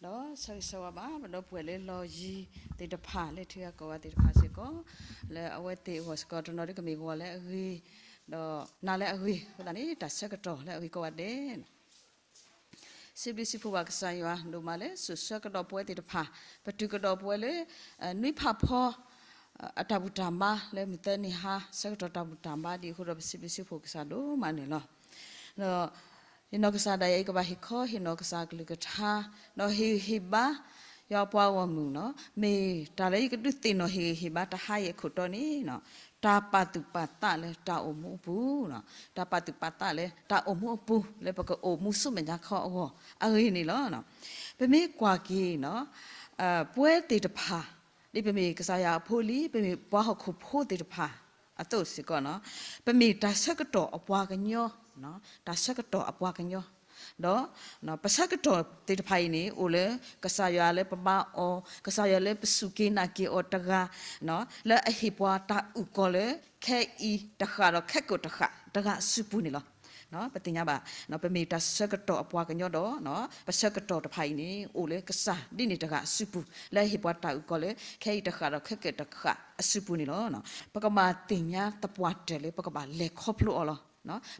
ဒီးဆၢဂ့ၤဆၢဝါဘၣ် ပဒီပုၢ်ဝဲၢ်လၢလီၢ်ယံၤသ့ၣ်တဖၣ် လၢထံဂၤကီၢ်ဂၤသ့ၣ်တဖၣ်စ့ၢ်ကီး, လၢအဝဲသ့ၣ်အဂီၢ်စ့ၢ်ကီး တနီၤဒုကမ့ၢ်ဂီၤလၢအဂ့ၤ, ဒီးနၤလၢအဂ့ၤ အဃိသတးန့ၣ် တၢ်ဆၢကတီၢ်လၢအဂ့ၤကိးဂၤဒဲး စံးဘျုးစံးဖှိၣ်ဘၣ်ကစၢ်ယွၤဒိၣ်မးလၢ စိာ်ဆှၢကဒီးပဝဲသ့ၣ်တဖၣ်, ပတုၤကဒီးပဝဲလၢ နွံဖးဖီ အတၢ်ဘူၣ်တၢ်ဘါလၢမုၢ်သၢနံၤဟါ ဆၢကတီၢ်တၢ်ဘူၣ်တၢ်ဘါဒ်အဃိဒီး ပစံးဘျုးစံးဖှိၣ်ကစၢ်ဒိၣ်မးန့ၣ်လီၤ. ဒီး ဟ့ၣ်နီၤကစၢ်ဒၣ်ယဲအံၤ ကဘၣ်ဟ့ၣ်ခီဟ့ၣ်နီၤကစၢ်အကလုၢ်ကထါ, ဒီးဟ့ၣ်ဂံၢ်ဟ့ၣ်ဘါ ယွၤအပှၤဂီၢ်မုၢ်န့ၣ်, မ့ၢ်တၢ်လၢယကဒုးသ့ၣ်နီၣ်ဟ့ၣ်ဂံၢ်ဟ့ၣ်ဘါတဟါအံၤအခိၣ်တီန့ၣ်, တၢ်ပာ်သူၣ်ပာ်သးလၢတၢ်အိၣ်မူအပူၤ, တၢ်ပာ်သူၣ်ပာ်သးလၢတၢ်အိၣ်မူအပူၤ လၢပကအိၣ်မူဆူမဲာ်ညါခီအဂီၢ် အဂ့ၢ်န့ၣ်လီၤ. ပမ့ၢ်ကွၢ်က့ၤ ပဝဲသ့ၣ်တဖၣ် ဒ်ပမ့ၢ်ကစၢ်ယွၤအဖိလံ, ပမ့ၢ်ပှၤဟီၣ်ခိၣ်ဖိသ့ၣ်တဖၣ်အသိးစ့ၢ်ကီးန့ၣ်, ပမ့ၢ်တၢ်ဆၢကတီၢ်အပှၤကညီ, တၢ်ဆၢကတီၢ်အပှၤကညီ, ဒီး ပဆၢကတီၢ်သ့ၣ်တဖၣ်အံၤန့ၣ် အိၣ်လၢကစၢ်ယွၤလၢပဘါအီၤ, ကစၢ်ယွၤလၢပစူၢ်က့ၤနာ်က့ၤအီၤတဂၤ လၢအဟ့ၣ်ပှၤတၢ်အုၣ်ကီၤလၢ ခဲအံၤတဃၣ်ဒီးခဲကိာ်တဃၣ် တဂၤအစုပူၤန့ၣ်လီၤ. ပသ့ၣ်ညါဘၣ် ပမ့ၢ်တၢ်ဆၢကတီၢ်အပှၤကညီဒီး ပဆၢကတီၢ်တဖၣ်အံၤန့ၣ် အိၣ်လၢကစၢ်ဒ်န့ၣ်တဂၤအစုပူၤ လၢအဟ့ၣ်ပှၤတၢ်အုၣ်ကီၤလၢ ခဲအံၤတဃၣ်ဒီးခဲကိာ်တဃၣ်အစုပူၤန့ၣ်လီၤ. ပကဘၣ်သ့ၣ်ညါသပှၢ်တၢၢ်လၢပကဘၣ်လဲၤခီဖျိအီၤလီၤ.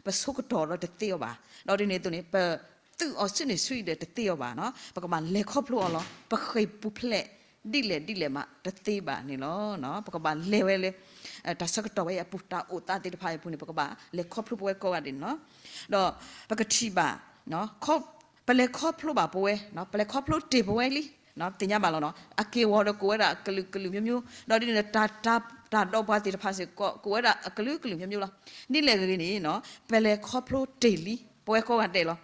ပဆိကတီၢ်ဒီးတသ့အီၤဘၣ်, ဒီးဒ်န့ၣ်အသိးန့ၣ် ပသုးအီၤဆူန့ၣ်ဆူအံၤဒီးတသ့အီၤဘၣ်, ပကဘၣ်လဲၤခီဖျိအီၤလီၤ. ပဃ့ၢ်ပူၤဖျဲးဒ်လဲၣ်ဒ်လဲၣ်မးတသ့ဘၣ်န့ၣ်လီၤ. ပကဘၣ်လဲၤဝဲလၢ တၢ်ဆၢကတီၢ်ဝဲအံၤအပူၤ တၢ်အိၣ်သးသ့ၣ်တဖၣ်အံၤအပူၤန့ၣ် ပကဘၣ်လဲၤခီဖျိပဝဲကိးဂၤဒဲးန့ၣ်လီၤ. ဒီးပကထံၣ်ဘၣ် ပလဲၤခီဖျိဘၣ်ပဝဲ, ပလဲၤခီဖျိတ့ၢ်ပဝဲလံ, သ့ၣ်ညါဘၣ်လီၤ. အက့ၢ်အဂီၤဒီးကအိၣ်ဝဲဒၣ်အကလုာ်ကလုာ်မျိုးမျိုး, ဒီးဒ်န့ၣ်ဒီး တၢ်ဒီးပှၤသ့ၣ်တဖၣ်စ့ၢ်ကီး ကအိၣ်ဝဲဒၣ်အကလုာ်ကလုာ်မျိုးမျိုးလီၤ. ဒ်လဲၣ်ဂ့ၤဂ့ၤန့ၣ် ပလဲၤခီဖျိတ့ၢ်လံ ပဝဲကိးဂၤဒဲးလီၤ.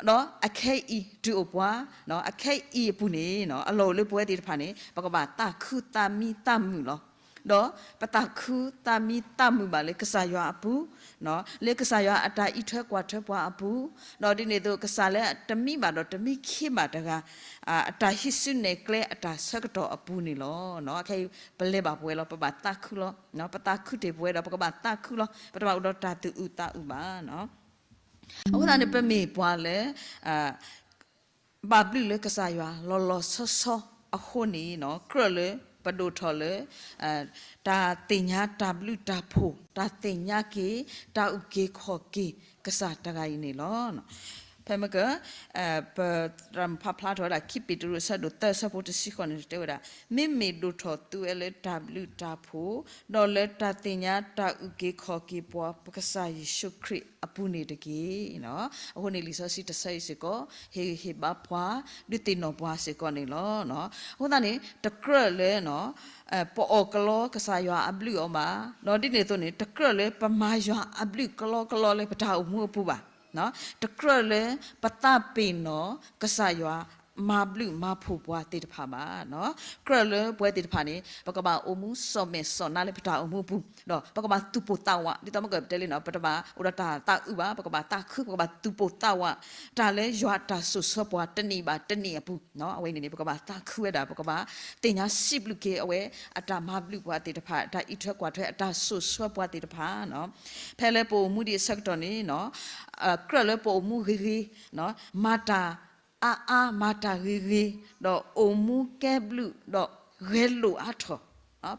ဒီးအခဲအံၤတုၤအိၣ်ပှၤ, အခဲအံၤအပူၤန့ၣ် အလီၢ်အိၣ်လၢပဝဲသ့ၣ်တဖၣ်န့ၣ် ပကဘၣ်သးခုသးမံသးမုာ်လီၤ. ဒီးပသးခုသးမံသးမုာ်ဘၣ်လၢကစၢ်ယွၤအပူၤ, လၢကစၢ်ယွၤအတၢ်အံးထွဲကွၢ်ထွဲပှၤအပူၤ, ဒီးဒ်န့ၣ်အသိး ကစၢ်လၢတမံဘၣ်ဒီးတမံခ့ဘၣ်တဂၤ အတၢ်ဟံးစုနဲၣ်ကျဲအတၢ်ဆၢကတီၢ်အပူၤန့ၣ်လီၤ. အခဲအံၤပလဲၤဘၣ်ပဝဲလီၤ. ပဘၣ်သးခုလီၤ. ပသးခုတ့ၢ်ပဝဲဒီး ပကဘၣ်သးခုလီၤ. ပတဘၣ်အိၣ်ဒီးတၢ်သူၣ်အုးသးအုးဘၣ်. အဃိသတးန့ၣ် ပမ့ၢ်ပှၤလၢ ဘၣ်ဘျုးလၢကစၢ်ယွၤလီၤလီၤဆီဆီအဃိန့ၣ် ကြၢးလၢပဒိၣ်ထီၣ်လၢ တၢ်သ့ၣ်ညါတၢ်ဘျုးတၢ်ဖှိၣ်, တၢ်သ့ၣ်ညါက့ၤ တၢ်အုၣ်က့ၤခီၣ်က့ၤကစၢ်တဂၤအံၤန့ၣ်လီၤ. ဖဲမ့ၢ်က ပတၢ်ဖးဖျါထီၣ်ဝဲဒၣ် ခံပ့းတရူး အဆၢဒိၣ်သၢ အဆၢဖိတဆံဃိးန့ၣ် တဲဝဲဒၣ်, မ့မ့ၢ်ဒိၣ်ထီၣ်သုဝဲလၢတၢ်ဘျုးတၢ်ဖှိၣ်, ဒီးလၢတၢ်သ့ၣ်ညါတၢ်အုၣ်က့ၤခီၣ်က့ၤပှၤ ပကစၢ်ယ့ၣ်ၡူးခရံာ်အပူၤန့ၣ်တက့ၢ်. အဃိန့ၣ် လံာ်စီဆှံတဆၢအံၤစ့ၢ်ကီး ဟ့ၣ်ဂံၢ်ဟ့ၣ်ဘါပှၤ ဒုးသ့ၣ်နီၣ်ပှၤစ့ၢ်ကီးန့ၣ်လီၤ. အဃိသတးန့ၣ် တကြၢးလၢ ပအီၣ်ကလီကစၢ်ယွၤအဘျုးအီၤဘၣ်, ဒီးဒ်န့ၣ်အသိးန့ၣ် တကြၢးလၢပမၤယွၤအဘျုးကလီကလီ လၢပတၢ်အိၣ်မူအပူၤဘၣ်. တကြၢးလၢပသးပ့ၤနီၣ်ကစၢ်ယွၤ မၤဘျုးမၤဖှိၣ်ပှၤသ့ၣ်တဖၣ်ဘၣ်. ကြၢးလၢပဝဲသ့ၣ်တဖၣ်န့ၣ် ပကဘၣ်အိၣ်မူစီၣ်မဲာ်စီၣ်နါလၢပတၢ်အိၣ်မူအပူၤ, ဒီးပကဘၣ်သူၣ်ပိၢ်သးဝး ဒ်သိးမ့ၢ်ကတဲလံန့ၣ် ပတဘၣ်အိၣ်ဒီးတၢ်သးအုးဘၣ်, ပကဘၣ်သးခု, ပကဘၣ်သူၣ်ပိၢ်သးဝး တၢ်လၢယွၤအတၢ်စိာ်ဆှၢပှၤတနံၤဘၣ်တနံၤအပူၤ. အဝဲအံၤန့ၣ်န့ၣ် ပကဘၣ်သးခုဝဲဒၣ်, ပကဘၣ်သ့ၣ်ညါစံးဘျုးက့ၤအဝဲ အတၢ်မၤဘျုးပှၤသ့ၣ်တဖၣ်, တၢ်အံးထွဲကွၢ်ထွဲ အတၢ်စိာ်ဆှၢပှၤသ့ၣ်တဖၣ်. ဖဲလၢပအိၣ်မူဒံးအဆၢကတီၢ်န့ၣ် ကြၢးလၢပအိၣ်မူဂ့ၤဂ့ၤ, မၤတၢ်အါအါ မၤတၢ်ဂ့ၤဂ့ၤ, ဒီးအိၣ်မူကဲဘျုး ဒီးဂဲၤလိာ်အါထီၣ်,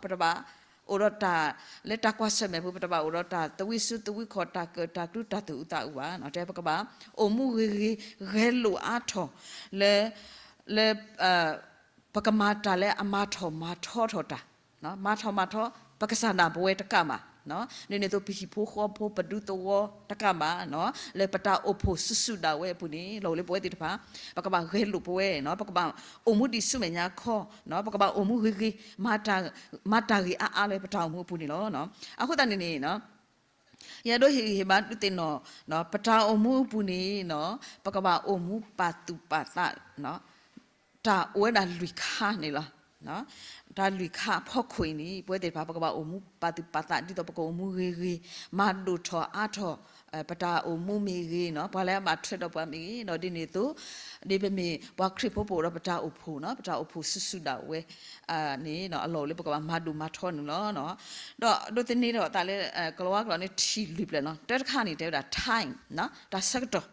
ပတဘၣ်အိၣ်ဒီးတၢ်လၢတၢ်ကွၢ်ဆၢၣ်မဲာ်ပူၤ, ပတဘၣ်အိၣ်ဒီးတၢ်သဝံစုသဝံခီၣ်, တၢ်ကၢၣ်တၢ်ကျူ တၢ်သူၣ်အုးသးအုးဘၣ်. တဲပကဘၣ်အိၣ်မူဂ့ၤဂ့ၤ ဂဲၤလိာ်အါထီၣ် လၢ လၢ ပကမၤတၢ်လၢအမၤထီၣ်မၤထီထီၣ်တၢ်, မၤထီၣ်မၤထီ ပကစၢ်ဒၣ်ပဝဲတကးဘၣ်, ဒ်န့ၣ်အသိး ပဟံၣ်ဖိဃီဖိ ပဒူသဝီတကးဘၣ်, လၢပတၢ်အိၣ်ဖှိၣ်စုၤစုၤဒၣ်ဝဲအပူၤန့ၣ် လီၢ်အိၣ်လၢပဝဲသ့ၣ်တဖၣ် ပကဘၣ်ဂဲၤလိာ်ပဝဲ, ပကဘၣ်အိၣ်မူဒံးဆူမဲာ်ညါခီ, ပကဘၣ်အိၣ်မူဂ့ၤဂ့ၤ, မၤတၢ်ဂ့ၤအါအါလၢပတၢ်အိၣ်မူအပူၤန့ၣ်လီၤ. အဃိသတးန့ၣ်န့ၣ် ယအဲၣ်ဒိးဟ့ၣ်ဂံၢ်ဟ့ၣ်ဘါဒုးသ့ၣ်နီၣ် ပတၢ်အိၣ်မူအပူၤန့ၣ် ပကဘၣ်အိၣ်မူပာ်သူၣ်ပာ်သး တၢ်အိၣ်ဝဲဒၣ်လွံၢ်ခါန့ၣ်လီၤ. တၢ်လွံၢ်ခါအဖီခိၣ်အံၤန့ၣ် ပဝဲသ့ၣ်တဖၣ် ပကဘၣ်အိၣ်မူပာ်သူၣ်ပာ်သး ဒ်သိးပကအိၣ်မူဂ့ၤဂ့ၤ, မၤဒိၣ်ထီၣ်အါထီၣ် ပတၢ်အိၣ်မူမ့ၢ်ဂ့ၤ, ပှၤလၢအဘၣ်ထွဲဒီးပှၤမ့ၢ်ဂ့ၤ, ဒီးဒ်န့ၣ်အသိး ဒ်ပမ့ၢ်ပှၤခရံာ်ဖိ ပအိၣ်ဒီးပတၢ်အိၣ်ဖှိၣ်, ပတၢ်အိၣ်ဖှိၣ်စုၤစုၤဒၣ်ဝဲန့ၣ် အလီၢ်အိၣ်လၢပကဘၣ်မၤဒိၣ်မၤထီန့ၣ်လီၤ. ဒီးဒိးသန့ၤထီၣ်အသးလၢ ကလၤဝါကျိာ်န့ၣ် ထံၣ်လွံၢ်ဖျၢၣ်န့ၣ်, တၢတခါန့ၣ် တဲဝဲဒၣ် time, တၢ်ဆၢကတီၢ်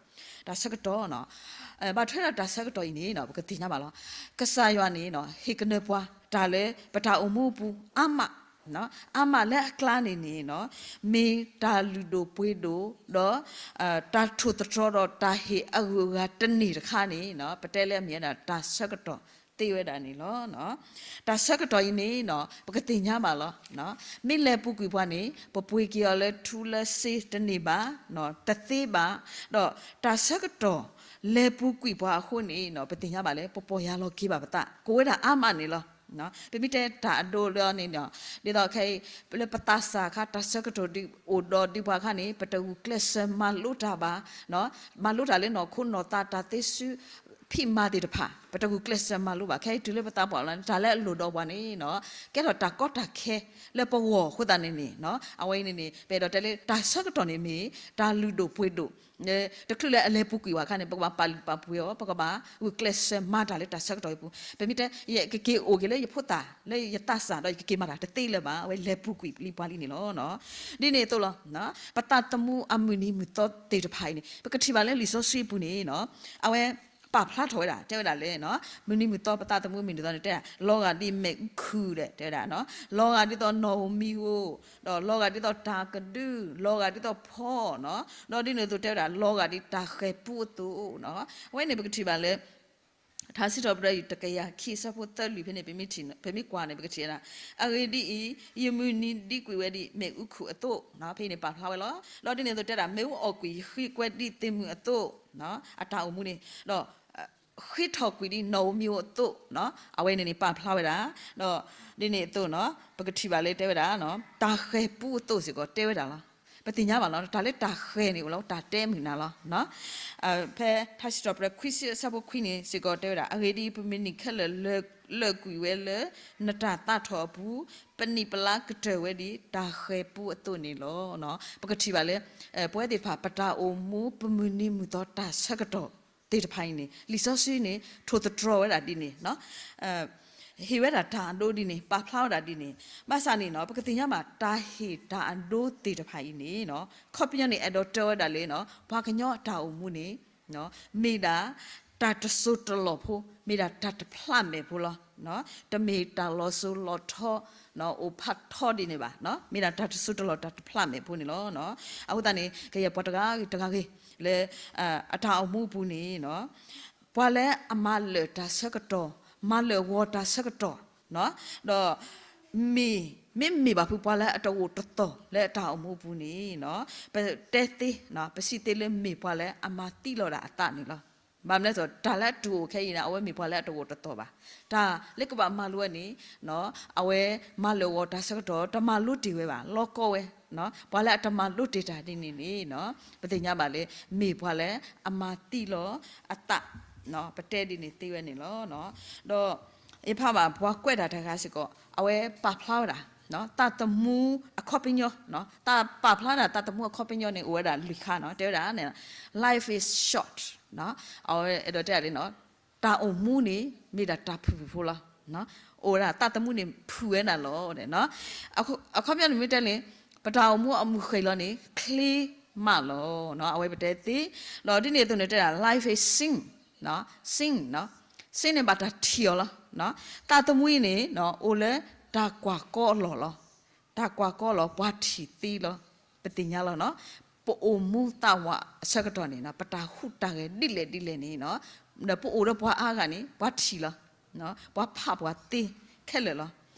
တၢ်ဆၢကတီၢ်, ဘၣ်ထွဲဒီးတၢ်ဆၢကတီၢ်အံၤန့ၣ် ပကသ့ၣ်ညါဘၣ်လီၤ. ကစၢ်ယွၤန့ၣ် ဟ့ၣ်ကနၢပှၤတၢ်လၢပတၢ်အိၣ်မူအပူၤအါမး, အါမးလၢအကျါန့ၣ်န့ၣ် မ့ၢ်တၢ်လုၢ်ဒိၣ်ပှ့ၤဒိၣ် ဒီး တၢ်ထိၣ်သတြီၤဒီးတၢ်ဟ့ၣ်အဂုၤအဂၤတန့ၢ်တခါန့ၣ် ပတဲလၢအမ့ၢ်ဝဲဒၣ်တၢ်ဆၢကတီၢ်သ့ဝဲဒၣ်န့ၣ်လီၤ. တၢ်ဆၢကတီၢ်အံၤန့ၣ် ပကသ့ၣ်ညါဘၣ်လီၤ. မ့ၢ်လဲၤပူၤကွံာ်ပှၤန့ၣ် ပပှ့ၤက့ၤအီၤလၢထူလၢစ့တန့ၢ်ဘၣ်, တသ့ဘၣ်, ဒီးတၢ်ဆၢကတီၢ်လဲၤပူၤကွံာ်ပှၤအဃိန့ၣ် ပသ့ၣ်ညါဘၣ်လၢ ပပီၢ်ယၢ်လီၤက့ၤဘၣ်ပသး ကအိၣ်ဝဲဒၣ်အါမးန့ၣ်လီၤ. ပမ့ၢ်တဲတၢ်အဒိလၢအီၤန့ၣ် ဒ်သိးခဲအံၤ လၢပသးစၢ်အခါ တၢ်ဆၢကတီၢ်ဒုးအိၣ်ဒီးဒုးပှၤအခါန့ၣ် ပတဂုာ်ကျဲးစၢးမၤလိတၢ်ဘၣ်, မၤလိတၢ်လၢနီၢ်ခိနီၢ်သးတၢ်သ့စု ဖံးမၤသ့ၣ်တဖၣ် ပတဂုာ်ကျဲးစၢးမၤလိဘၣ်. ခဲအံၤတုၤလၢပသးပှၢ်လီၤန့ၣ် တၢ်လၢအလိၣ်ဒီးပှၤန့ၣ် ကဲထီၣ်တၢ်ကီတၢ်ခဲလၢပဂီၢ်အဃိသတးန့ၣ်န့ၣ် အဝဲအံၤန့ၣ်န့ၣ် ပအဲၣ်ဒိးတဲလၢတၢ်ဆၢကတီၢ်န့ၣ်မ့ၢ် တၢ်လုၢ်ဒိၣ်ပှ့ၤဒိၣ် တချုးလၢအလဲၤပူၤကွံာ်ဘၣ်အခါန့ၣ် ပကဘၣ်ပာ်လုၢ်ပာ်ပှ့ၤအီၤ ပကဘၣ်ဂုာ်ကျဲးစၢးမၤတၢ်လၢတၢ်ဆၢကတီၢ်အံၤပူၤ. ပမ့ၢ်တဲ ယကက့ၤအိၣ်က့ၤလၢယဖိသၣ်လၢယသးစၢ်ဒီး ယကက့ၤမၤတၢ်တသ့လၢၤဘၣ်. အဝဲလဲၤပူၤကွံာ်လံပှၤလံန့ၣ်လီၤ. ဒ်န့ၣ်အသိးလီၤ. ပသးသမူအမုၢ်နံၤမုၢ်သီသ့ၣ်တဖၣ်အံၤန့ၣ် ပကထံၣ်ဘၣ်လၢလံာ်စီဆှံအပူၤန့ၣ် အဝဲပာ်ဖျါထီၣ်ဝဲဒၣ် တဲဝဲဒၣ်လၢ မုၢ်နံၤမုၢ်သီပသးသမူမုၢ်နံၤသီန့ၣ် တဲ လီၤဂာ်ဒ်မဲးအူခုၣ်ဒီး တဲဝဲဒၣ် လီၤဂာ်ဒ်သိးနီၣ်ဧိၤမံၤဧိၤ, ဒီးလီၤဂာ်ဒ်သိးတၢ်ကဒု, လီၤဂာ်ဒ်သိးဖီ, ဒီးဒ်န့ၣ်အသိးတဲဝဲဒၣ် လီၤဂာ်ဒ်တၢ်ဃဲၤပူအသိး. အဝဲန့ၣ်ပကထံၣ်ဘၣ်လၢ ထါစံးထီၣ်ပတြၢၤတကယၤခံအဆၢဖိသၢလွံၢ်ဖဲန့ၣ် ပမ့ၢ်ကွၢ်န့ၣ် ပကထံၣ်ဝဲဒၣ်, အဂ့ၢ်ဒ်အံၤ, ယမုၢ်နံၤဒံကွံာ်ဝဲဒ်မဲးအူခုၣ်အသိး, ဖဲအံၤန့ၣ်ပာ်ဖျါဝဲလီၤ. ဒီးဒ်န့ၣ်အသိးတဲဒၣ် မ့ၣ်အူအီၣ်ကွံာ်ယဃ့ကွဲဒ်သ့ၣ်မုၢ်အသိး, အတၢ်အိၣ်မူန့ၣ်, ဒီး ဃ့ထီၣ်ကွံာ်ဒ်နီၣ်ဧိၤမံၤဧိၤအသိး, အဝဲန့ၣ်န့ၣ်ပာ်ဖျါဝဲဒၣ်, ဒီးဒ်န့ၣ်အသိး ပကထံၣ်ဘၣ်လၢတဲဝဲဒၣ် တၢ်ဃဲၤပူအသိးစ့ၢ်ကီးတဲဝဲဒၣ်လီၤ. ပသ့ၣ်ညါဘၣ်လီၤ တၢ်လၢတၢ်ဃဲၤန့ၣ်အိၣ်လီၤ တၢ်တဲမုာ်နၤလီၤ. ဖဲထါစံးထီၣ်ပတြၢၤခွံဆံအဆၢဖိခွံန့ၣ်စ့ၢ်ကီးတဲဝဲဒၣ်, အဂ့ၢ်ဒ်အံၤ, ပမုၢ်နံၤခဲလၢာ်လၢာ်ကွံာ်ဝဲလၢ နတၢ်သးထီၣ်အပူၤ, ပနံၣ်ပလါကတၢၢ်ဝဲဒ်တၢ်ဃဲၤပူအသိးန့ၣ်လီၤ. ပကထံၣ်ဘၣ်လၢ ပဝဲသ့ၣ်တဖၣ် ပတၢ်အိၣ်မူပမုၢ်နံၤမုၢ်သီတၢ်ဆၢကတီၢ်သ့ၣ်တဖၣ်အံၤန့ၣ် လံာ်စီဆှံန့ၣ် ထိၣ်သတြီၤဝဲဒၣ်ဒ်န့ၣ် ဟ့ၣ်ဝဲဒၣ်တၢ်အဒိဒ်န့ၣ် ပာ်ဖျါဝဲဒၣ်ဒ်န့ၣ်, ဘၣ်ဆၣ်န့ၣ် ပကသ့ၣ်ညါဘၣ် တၢ်ဟ့ၣ်တၢ်အဒိသ့ၣ်တဖၣ်အံၤန့ၣ် ခီပညီန့ၣ် အဲၣ်ဒိးတဲဝဲဒၣ်လၢ ပှၤကညီအတၢ်အိၣ်မူန့ၣ် မ့ၢ်ဒၣ်တၢ်တစိၢ်တလီၢ်ဖိ, မ့ၢ်ဒၣ်တၢ်တဖျးမဲာ်ဖိလီၤ. တမ့ၢ်တၢ်လီၤစိၤလီၤထီ အိၣ်ဖးထီဒ်န့ၣ်ဘၣ်, မ့ၢ်ဒၣ်တၢ်တစိၢ်တလီၢ်တၢ်တဖျးမဲာ်ဖိန့ၣ်လီၤ. အဃိသတးန့ၣ် ကယဲၢ်ပှၤတဂၤဂ့ၤတဂၤဂ့ၤ လၢ အတၢ်အိၣ်မူအပူၤန့ၣ် ပှၤလၢအမၤလၢာ်တၢ်ဆၢကတီၢ်, မၤလၢာ်ဂီၤတၢ်ဆၢကတီၢ်, ဒီး မ့ၢ် မ့မ့ၢ်ဘၣ်ဖုပှၤလၢအတအိၣ်တသီၣ်လၢအတၢ်အိၣ်မူအပူၤန့ၣ် ပတဲသ့ ပစံးသ့လၢမ့ၢ်ပှၤလၢအမၤသံလီၤဒၣ်အသးန့ၣ်လီၤ. ဘၣ်မနုၤလဲၣ် တၢ်လၢအတူၢ်အိၣ်ခဲအံၤန့ၣ် အဝဲမ့ၢ်ပှၤလၢအတအိၣ်တသီၣ်ဘၣ်. တၢ်လၢကဘၣ်မၤလိဝဲန့ၣ် အဝဲမၤလၢာ်ဂီၤတၢ်ဆၢကတီၢ် တမၤလိတ့ၢ်ဝဲဘၣ် လီၤကီဝဲ, ပှၤလၢအတမၤလိတ့ၢ်တၢ်ဒ်န့ၣ်န့ၣ် ပသ့ၣ်ညါဘၣ်လၢ မ့ၢ်ပှၤလၢအမၤသံလီၤအသး, ပတဲဒ်န့ၣ်သ့ဝဲန့ၣ်လီၤ. ဒီးယဖးဘၣ်ပှၤကွဲးတၢ်တဂၤစ့ၢ်ကီး အဝဲပာ်ဖျါဝဲဒၣ် သးသမူအခီပညီ, တၢ်ပာ်ဖျါဒၣ်သးသမူအခီပညီန့ၣ် အိၣ်ဝဲဒၣ်လွံၢ်ခါန့ၣ် တဲဝဲဒၣ် life is short, အဝဲအဲၣ်ဒိးတဲဒၣ်လၢ တၢ်အိၣ်မူန့ၣ် မ့ၢ်ဒၣ်တၢ်ဖုၣ်ဖုၣ်ဖိလီၤ. အိၣ်ဝဲဒၣ်သးသမူန့ၣ် ဖုၣ်ဝဲဒၣ်လီၤ. အခီပညီန့ၣ်မ့ၢ်တဲလၢ ပတၢ်အိၣ်မူအမုၢ်ဃ့ၢ်လီၤန့ၣ် ချ့မးလီၤ. အဝဲပတဲသ့, ဒီးဒ်န့ၣ်အသိးန့ၣ်တဲဒၣ် life is seen, seen, seen န့ၣ်ဘၣ်တၢ်ထံၣ်အီၤလီၤ. သးသမူအံၤန့ၣ် အိၣ်လၢတၢ်ကွၢ်ကီအလီၢ်လီၤ. တၢ်ကွၢ်ကီလီၤ ပှၤထံၣ်သ့လီၤ. ပသ့ၣ်ညါလီၤ. ပအိၣ်မူသးဝးအဆၢကတီၢ်န့ၣ် ပတၢ်ဟူးတၢ်ဂဲၤဒ်လဲၣ်ဒ်လဲၣ်န့ၣ် ဒီးပအိၣ်ဒီးပှၤအါဂၤန့ၣ် ပှၤထံၣ်လီၤ. ပှၤဖးပှၤသ့ခဲလၢာ်လီ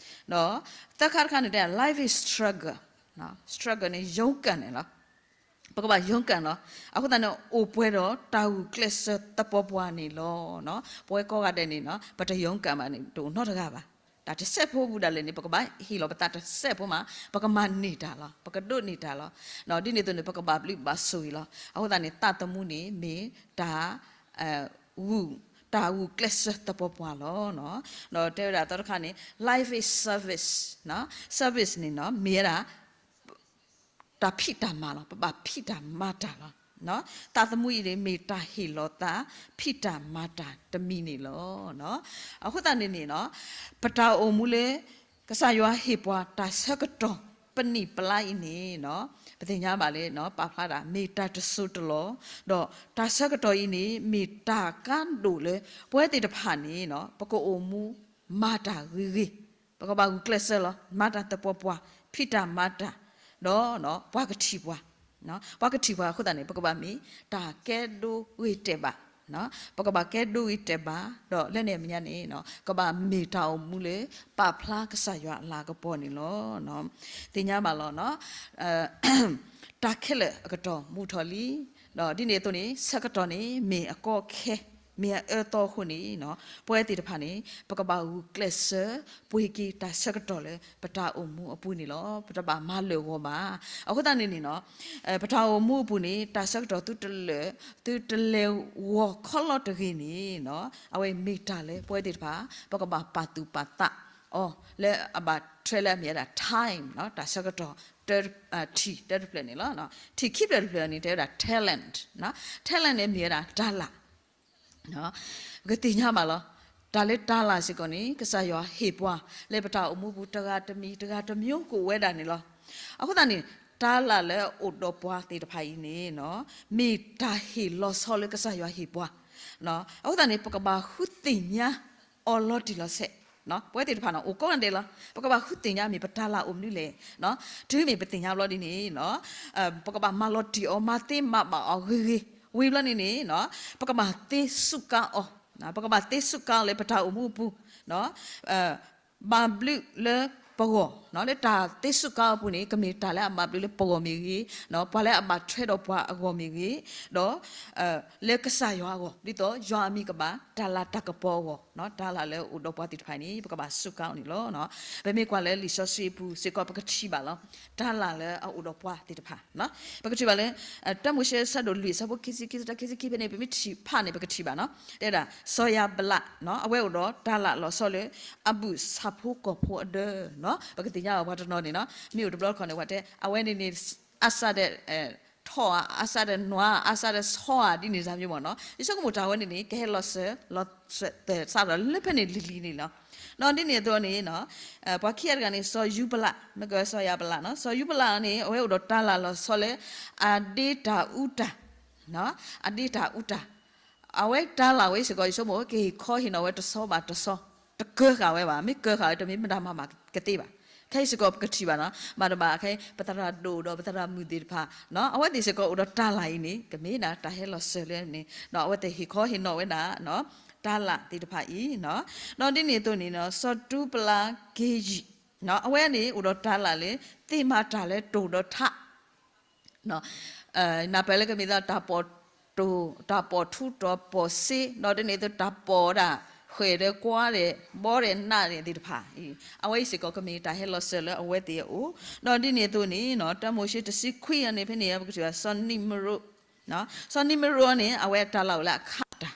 ၤ. ဒီးသၢခါတခါန့ၣ်တဲ life is struggle, struggle န့ၣ် ရုန်းကန် န့ၣ်လီၤ. ပကဘၣ် ရုန်းကန် လီၤ. အဃိသတးန့ၣ် အိၣ်ပှဲၤဒီးတၢ်ဂုာ်ကျဲးစၢးသပှၢ်ပှၢ်န့ၣ်လီၤ. ပဝဲကိးဂၤဒဲးန့ၣ် ပတ ရုန်းကန် ဘၣ်န့ၣ် တအိၣ်နီတဂၤဘၣ်. တၢ်တစဲးဖိဘူးဒၣ်လဲာ်န့ၣ် ပကဘၣ်ဟ့ၣ်လီၤပသးတစဲးဖိမး ပကမၤန့ၢ်တၢ်လီၤ. ပကဒိးန့ၢ်တၢ်လီၤ. ဒ်န့ၣ်အသိးန့ၣ် ပကဘၣ်ဘျုးဘၣ်ဆိၣ်ဂ့ၤလီၤ. အဃိသတးန့ၣ် သးသမူန့ၣ်မ့ၢ်တၢ် ဂုာ် တၢ်ဂုာ်ကျဲးစၢးသပှၢ်ပှၢ်လီၤ. ဒီးတဲဝဲဒၣ်သီတခါန့ၣ် life is service, service န့ၣ် မ့ၢ်ဝဲဒၣ် တၢ်ဖံးတၢ်မၤလီၤ. ပဘၣ်ဖံးတၢ်မၤတၢ်လီၤ. သးသမူအံၤန့ၣ် မ့ၢ်တၢ်ဟ့ၣ်လီၤသး ဖံးတၢ်မၤတၢ်တမံၤန့ၣ်လီၤ. အဃိသတးန့ၣ်န့ၣ် ပတၢ်အိၣ်မူလၢ ကစၢ်ယွၤဟ့ၣ်ပှၤတၢ်ဆၢကတီၢ် ပနံၣ်ပလါအံၤန့ၣ် ပသ့ၣ်ညါဘၣ်လၢ ပာ်ဖျါတၢ် မ့ၢ်တၢ်တစိၢ်တလီၢ်, ဒီးတၢ်ဆၢကတီၢ်အံၤန့ၣ် မ့ၢ်တၢ်ကါဒိၣ်လၢ ပဝဲသ့ၣ်တဖၣ်န့ၣ် ပကအိၣ်မူမၤတၢ်ဂ့ၤဂ့ၤ, ပကဘၣ်ဂုာ်ကျဲးစၢးလီၤ. မၤတၢ်သပှၢ်ပှၢ်, ဖံးတၢ်မၤတၢ်, ဒီး ပှၤကထံၣ်ပှၤ, ပှၤကထံၣ်ပှၤအဃိသတးန့ၣ် ပကဘၣ်မ့ၢ်တၢ်ကဲဒိဂ့ၤတဲာ်ဘၣ်, ပကဘၣ်ကဲဒိဂ့ၤတဲာ်ဘၣ်, ဒီးလၢန့ၣ်အမဲာ်ညါန့ၣ် ကဘၣ်မ့ၢ်တၢ်အိၣ်မူလၢ ပာ်ဖျါကစၢ်ယွၤအလၤကပီၤန့ၣ်လီၤ. သ့ၣ်ညါဘၣ်လီၤ. တၢ်ခဲလၢာ်အကတီၢ်မုာ်ထီၣ်လံ, ဒီးဒ်န့ၣ်အသိးန့ၣ် ဆၢကတီၢ်န့ၣ် မ့ၢ်အကီခဲ, မ့ၢ်အအၢသီအဃိန့ၣ် ပဝဲသ့ၣ်တဖၣ်န့ၣ် ပကဘၣ်ဂုာ်ကျဲးစၢး ပှ့ၤက့ၤတၢ်ဆၢကတီၢ်လၢ ပတၢ်အိၣ်မူအပူၤန့ၣ်လီၤ. ပတဘၣ်မၤလၢာ်ဂီၤဘၣ်. အဃိသတးန့ၣ်န့ၣ် ပတၢ်အိၣ်မူအပူၤန့ၣ် တၢ်ဆၢကတီၢ်သုတလၢာ်, သုတလဲၤဂီၤခီလီၤတဂ့ၤန့ၣ် အဝဲမ့ၢ်တၢ်လၢပဝဲသ့ၣ်တဖၣ် ပကဘၣ်ပာ်သူၣ်ပာ်သးအီၤ လၢအဘၣ်ထွဲလၢအမ့ၢ်ဝဲဒၣ် time တၢ်ဆၢကတီၢ် ထံၣ်တဖျၢၣ်န့ၣ်လီၤ. ထံၣ်ခံဖျၢၣ်တဖျၢၣ်န့ၣ် တဲဝဲဒၣ် talent, talent န့ၣ်မ့ၢ်ဝဲဒၣ်တၢ်လၢ် ပကသ့ၣ်ညါဘၣ်လီၤ. တၢ်လၢတၢ်လၢ်စ့ၢ်ကီးန့ၣ် ကစၢ်ယွၤဟ့ၣ်ပှၤ လၢပတၢ်အိၣ်မူပူၤ တဂၤတမံၤ တဂၤတမံၤကအိၣ်ဝဲဒၣ်န့ၣ်လီၤ. အဃိသတးန့ၣ် တၢ်လၢ်လၢအအိၣ်ဒီးပှၤသ့ၣ်တဖၣ်အံၤန့ၣ် မ့ၢ်တၢ်ဟ့ၣ်လီၤဆီလၢကစၢ်ယွၤဟ့ၣ်ပှၤ. အဃိသတးန့ၣ် ပကဘၣ်ဃုသ့ၣ်ညါအီၤလီၤတံၢ်လီၤဆဲး. ပဝဲသ့ၣ်တဖၣ်န့ၣ် အိၣ်ကိးဂၤဒဲးလီၤ. ပကဘၣ်ဃုသ့ၣ်ညါမ့ၢ်ပတၢ်လၢ်အိၣ်မနုၤလဲၣ်. တုၤမ့ၢ်ပသ့ၣ်ညါဘျီဒ်န့ၣ် ပကဘၣ်မၤလီၤတံၢ်အီၤ မၤသ့မၤဘၣ်အီၤဂ့ၤဂ့ၤ. ဝံၤဘျီန့ၣ်န့ၣ် ပကဘၣ်သ့စူးကါအီၤ, ပကဘၣ်သ့စူးကါအီၤလၢပတၢ်အိၣ်မူအပူၤ ဘၣ်ဘျုးလၢပဂီၢ်, လၢတၢ်သ့စူးကါအပူၤန့ၣ် ကမ့ၢ်တၢ်လၢအဘၣ်ဘျုးလၢပဂီၢ်မ့ၢ်ဂ့ၤ, ပှၤလၢအဘၣ်ထွဲဒီးပှၤအဂီၢ်မ့ၢ်ဂ့ၤ, ဒီး လၢကစၢ်ယွၤအဂီၢ် ဒ်သိးယွၤအမံၤကဘၣ် တၢ်လၤတၢ်ကပီၤအဂီၢ်, တၢ်လၢ်လၢအအိၣ်ဒီးပှၤသ့ၣ်တဖၣ်န့ၣ် ပကဘၣ်စူးကါအီၤန့ၣ်လီၤ. ပမ့ၢ်ကွၢ်လၢလံာ်စီဆှံအပူၤစ့ၢ်ကီး ပကထံၣ်ဘၣ်လီၤ. တၢ်လၢ်လၢအအိၣ်ဒီးပှၤသ့ၣ်တဖၣ် ပကထံၣ်ဘၣ်လၢ တၢမိၤၡ့အဆၢဒိၣ်လွံၢ် အဆၢဖိခံဆံခံ ခံဆံခံဖဲန့ၣ် ပမ့ၢ်ထံၣ်ဖးန့ၣ် ပကထံၣ်ဘၣ်နီၤ. တဲဒၣ် စီၤယၤဘလး အဝဲအိၣ်ဒီးတၢ်လၢ်လီၤဆီလၢ အဘုၣ်ဆၣ်ဖိကီၢ်ဖိအဒၢနီၤ. ပကသ့ၣ်ညါဘၣ်ပှၤတနီၤန့ၣ်နီၤ မ့ၢ်အိၣ်တဘျီတခီၣ်န့ၣ် ပှၤတဲ အဝဲန့ၣ်န့ၣ် အါစၢ်ဒီး ထီၣ်ဧါ, အါစၢ်ဒီးနွၤဧါ, အါစၢ်ဒီးဆီဧါ ဒ်န့ၣ်စ့ၢ်မ့ၢ်နီၤ. ယဆိကမိၣ်တၢ်ဝဲန့ၣ်န့ၣ် ကဟဲလီၤစၢၤ လီၤစၢၤသဲစးဒီးလၢဖဲန့ၣ်လံၤလံၤန့ၣ်လီၤ. ဒီးဒ်န့ၣ်အသိးန့ၣ် ပှၤခံဂၤတဂၤန့ၣ် စီၤယူပလး, မ့ၢ်ကစီၤယၤဘလးနီၤ. စီၤယူပလးန့ၣ် အဝဲအိၣ်ဒီးတၢ်လၢ်လီၤဆီလၢ အဒ့တၢ်အူတၢ်, အဒ့တၢ်အူတၢ်. အဝဲတၢ်လၢ်ဝဲစ့ၢ်ကီး ယဆိကမိၣ် ကဟ့ၣ်ခီဟ့ၣ်နီၤဝဲတဆီဘၣ်တဆီ, တကၢဃာ်ဝဲဘၣ်. မ့ၢ်ကၢဃာ်ဝဲ တမ့ၢ်မတၤမၤမၤကသ့ဘၣ်. ခဲအံၤစ့ၢ်ကီး ပကထံၣ်ဘၣ်နီၤ, မၤတဘၣ်ခဲအံၤ ပသရၣ်ဒိၣ်ဒီးပသရၣ်မုၣ်သ့ၣ်တဖၣ် အဝဲသ့ၣ်စ့ၢ်ကီးအိၣ်ဒီးတၢ်လၢ်အံၤန့ၣ် ကမ့ၢ်ဒၣ်တၢ်ဟဲလီၤစၢၤလၢန့ၣ် အဝဲသ့ၣ်ဟ့ၣ်ခီဟ့ၣ်နီၤဝဲဒၣ် တၢ်လၢ်သ့ၣ်တဖၣ်အံၤ. ဒီးဒ်န့ၣ်အသိးန့ၣ် စီၤတူပလၤက့ယံာ် အဝဲန့ၣ်အိၣ်ဒီးတၢ်လၢ်လၢ သ့ၣ်မၤတၢ်လၢတိၢ်ဒီးထး နၢ်ပၢၢ်လၢကမ့ၢ်သး တၢ်ပိာ်ထူတီၤပိာ်စ့, ဒီးဒ်န့ၣ်အသိး တၢ်ပိာ်ဒၣ် ဃဲၢ်ဒီးကွါဒီး ဘီဒီးနးန့ၣ်သ့ၣ်တဖၣ်, အဝဲအံၤစ့ၢ်ကီး ကမ့ၢ်တၢ်ဟဲလီၤစၢၤလၢအဝဲသ့ၣ်အအိၣ်. ဒီးဒ်န့ၣ်အသိးန့ၣ် တၢမိၤၡ့တဆံခွံအံၤန့ၣ် ဖဲန့ၣ် ပကထံၣ်ဘၣ် စီၤနံၤမရိ, စီၤနံၤမရိန့ၣ် အဝဲအတၢ်လၢ်အိၣ်လၢအခးတၢ်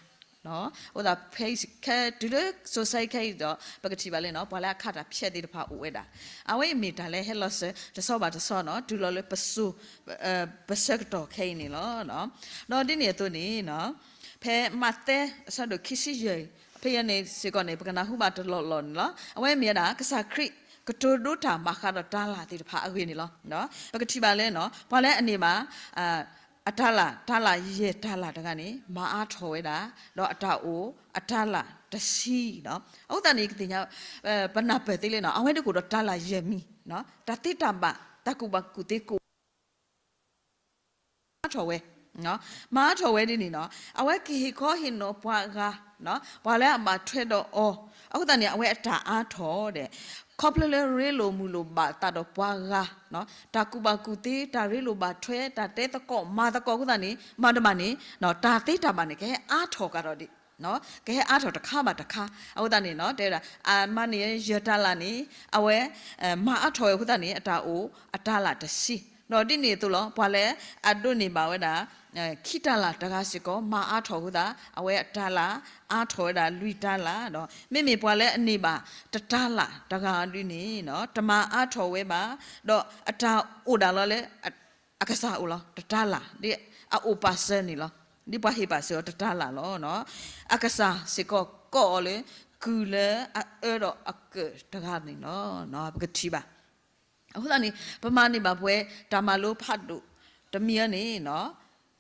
အဃိသတးဖဲအံၤခဲတုၤလၢ စိၤဆါအံၤခဲအံၤဒီး ပကထံၣ်ဘၣ်လၢနီၤ ပှၤလၢအခးတၢ်ဖျဲးသ့ၣ်တဖၣ်အိၣ်ဝဲဒၣ်. အဝဲအံၤမ့ၢ်တၢ်လၢဟဲလီၤစၢၤ တဆီဘၣ်တဆီနီၤ တုၤလီၤလၢပစိၤ ပဆၢကတီၢ်ခဲအံၤန့ၣ်လီၤ. ဒီးဒ်န့ၣ်အသိးန့ၣ် ဖဲမးသဲအဆၢဒိၣ်ခံဆံယဲၢ် ဖဲအံၤန့ၣ်စ့ၢ်ကီးန့ၣ် ပကနၢ်ဟူဘၣ်တလီၢ်လီၢ်န့ၣ်လီၤ. အဝဲမ့ၢ်ဝဲဒၣ် ကစၢ်ခရံာ်ကတိၤဒိတၢ်ဘၣ်ဃးဒီးတၢ်လၢ်သ့ၣ်တဖၣ်အဂ့ၢ်န့ၣ်လီၤ. ပကထံၣ်ဘၣ်လၢနီၤ ပှၤလၢအန့ၢ်ဘၣ် အတၢ်လၢ် တၢ်လၢ်ယဲၢ်တၢ်လၢ်တဂၤန့ၣ် မၤအါထီၣ်ဝဲဒၣ် ဒီးအတၢ်အိၣ်အတၢ်လၢ်တဆံနီၤ. အဃိသတးန့ၣ် ကသ့ၣ်ညါ ပနၢ်ပၢၢ်သ့လၢနီၤ အဝဲဒၣ်ကအိၣ်ဒီးတၢ်လၢ်ယဲၢ်မံၤ တၢ်သ့တၢ်ဘၣ် တၢ်ကူၣ်ဘၣ်ကူၣ်သ့ကအိၣ် အါထီၣ်ဝဲ မၤအါထီၣ်ဝဲဒ်န့ၣ်နီၤ အဝဲကဟ့ၣ်ခီဟ့ၣ်နီၤပှၤဂၤ ပှၤလၢအဘၣ်ထွဲဒီးအီၤ အဃိသတးန့ၣ် အဝဲအတၢ်အါထီၣ်ဒီး ခီဖျိလၢရ့လိာ်မုာ်လိာ်ဘၣ်သးဒီးပှၤဂၤ တၢ်ကူၣ်ဘၣ်ကူၣ်သ့ တၢ်ရ့လိာ်ဘၣ်ထွဲ တၢ်တဲသကိးမၤသကိးအဃိသတးန့ၣ် မၤတဘၣ်န့ၣ် တၢ်သ့တၢ်ဘၣ်န့ၣ် ကဟဲအါထီၣ်ကဒီးဒံး ကဟဲအါထီၣ်တခါဘၣ်တခါ အဃိသတးန့ၣ်နီၤ တဲဝဲဒၣ် အမၤန့ၢ်ယဲၢ်တၢ်လၢ်န့ၣ် အဝဲ မၤအါထီၣ်ဝဲအဃိသတးန့ၣ် အတၢ်အိၣ်အတၢ်လၢ်တဆံ ဒီးဒ်န့ၣ်အသိးလီၤ ပှၤလၢအဒိးန့ၢ်ဘၣ်ဝဲဒၣ် ခံတၢ်လၢ်တဂၤစ့ၢ်ကီး မၤအါထီၣ်အဃိသတး အဝဲအတၢ်လၢ်အါထီၣ်ဝဲဒၣ်လွံၢ်တၢ်လၢ်ဒီး မ့မ့ၢ်ပှၤလၢအန့ၢ်ဘၣ်တတၢ်လၢ်တဂၤဒ်န့ၣ် တမၤအါထီၣ်ဝဲဘၣ် ဒီးအတၢ်အိၣ်ဒၣ်လီၤလၢ အကစၢ်အိၣ်လီၤ တတၢ်လၢ် ဒ်အအိၣ်ပာ်စၢၤန့ၣ်လီၤ ဒ်ပှၤဟ့ၣ်ပာ်စၢၤအီၤတတၢ်လၢ်လီၤ. အကစၢ်စ့ၢ်ကီးကိးအီၤလၢ ကုၢ်လၢအအၢဒီးအကၢၣ်တဂၤန့ၣ်လီၤ. ပကထံၣ်ဘၣ် အဃိသတးန့ၣ် ပမၤန့ၢ်ဘၣ်ပဝဲတၢ်မၤလိဖးဒိၣ်တမံၤအံၤန့ၣ်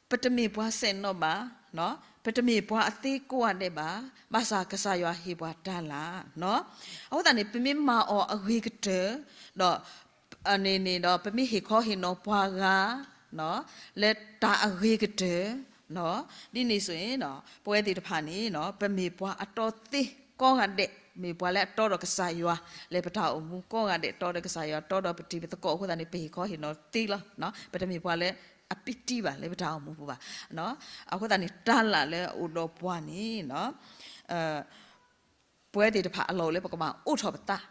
ပတမ့ၢ်ပှၤစဲးနီၣ်ဘၣ်, ပတမ့ၢ်ပှၤအသ့ကိးဂၤဒဲးဘၣ်, ဘၣ်ဆၣ်ကစၢ်ယွၤဟ့ၣ်ပှၤတၢ်လၢ်. အဃိသတးန့ၣ် ပမ့ၢ်မၤအီၤအဂ့ၤကတၢၢ် ဒီး န့ၣ်န့ၣ်ဒီး ပမ့ၢ်ဟ့ၣ်ခီဟ့ၣ်နီၤပှၤဂၤ လၢတၢ်အဂ့ၤကတၢၢ် ဒ်န့ၣ်ဆိၣ်အံၤ ပဝဲသ့ၣ်တဖၣ်န့ၣ် ပမ့ၢ်ပှၤအတီသ့ကိးဂၤဒဲး, မ့ၢ်ပှၤလၢအတီဒီးကစၢ်ယွၤ လၢပတၢ်အိၣ်မူကိးဂၤဒဲးတီဒီးကစၢ်ယွၤ တီဒီးပတံၤပသကိးအဃိသတးန့ၣ် ပဟ့ၣ်ခီဟ့ၣ်နီၤသ့လီၤ. ပတမ့ၢ်ပှၤလၢအပံတံဘၣ်လၢပတၢ်အိၣ်မူပူၤဘၣ်. အဃိသတးန့ၣ် တၢ်လၢ်လၢအအိၣ်ဒီးပှၤန့ၣ် ပဝဲသ့ၣ်တဖၣ်အလီၢ်အိၣ်လၢပကဘၣ်အိးထီၣ်ပသး,